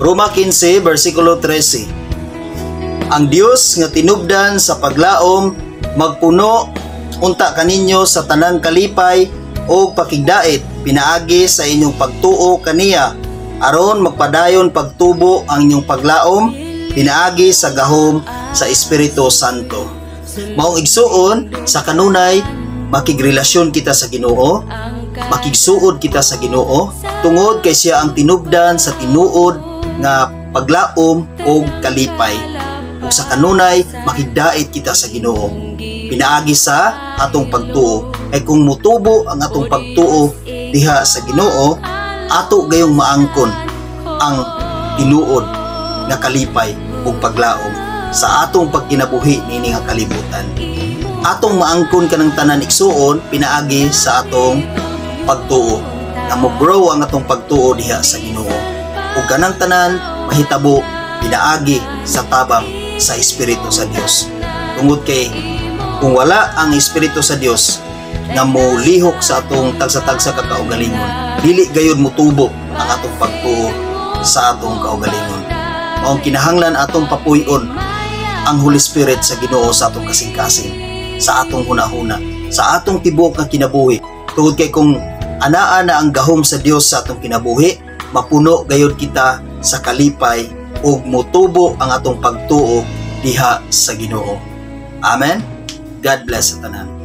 Roma 15 versikulo 13. Ang Dios nga tinubdan sa paglaom magpuno unta kaninyo sa tanang kalipay o pakigdait pinaagi sa inyong pagtuo kaniya, aron magpadayon pagtubo ang inyong paglaom pinaagi sa gahom sa Espiritu Santo. Maong igsuon, sa kanunay makigrelasyon kita sa Ginoo, makigsuod kita sa Ginoo tungod kay siya ang tinubdan sa tinuod nga paglaom o kalipay. Ug sa kanunay makigdait kita sa Ginoo pinaagi sa atong pagtuo, kay kung mutubo ang atong pagtuo diha sa Ginoo, ato gayong maangkon ang tinuod nga kalipay ug paglaom sa atong pagkinabuhi niini nga kalibutan. Atong maangkon kanang tanan, igsuon, pinaagi sa atong pagtuo, nga mo-grow ang atong pagtuo diha sa Ginoo, ug kanang tanan mahitabo pinaagi sa tabang sa Espiritu sa Dios, tungod kay kung wala ang Espiritu sa Dios nga molihok sa atong tagsa-tagsa ka kaugalingon, dili gayud motubo ang atong pagtuo sa atong kaugalingon. Maong kinahanglan atong papuy-on ang Holy Spirit sa Ginoo sa atong kasing-kasing, sa atong hunahuna, sa atong tibuok nga kinabuhi, tungod kay kung anaa na ang gahom sa Dios sa atong kinabuhi, mapuno gayud kita sa kalipay ug motubo ang atong pagtuo diha sa Ginoo. Amen. God bless sa tanan.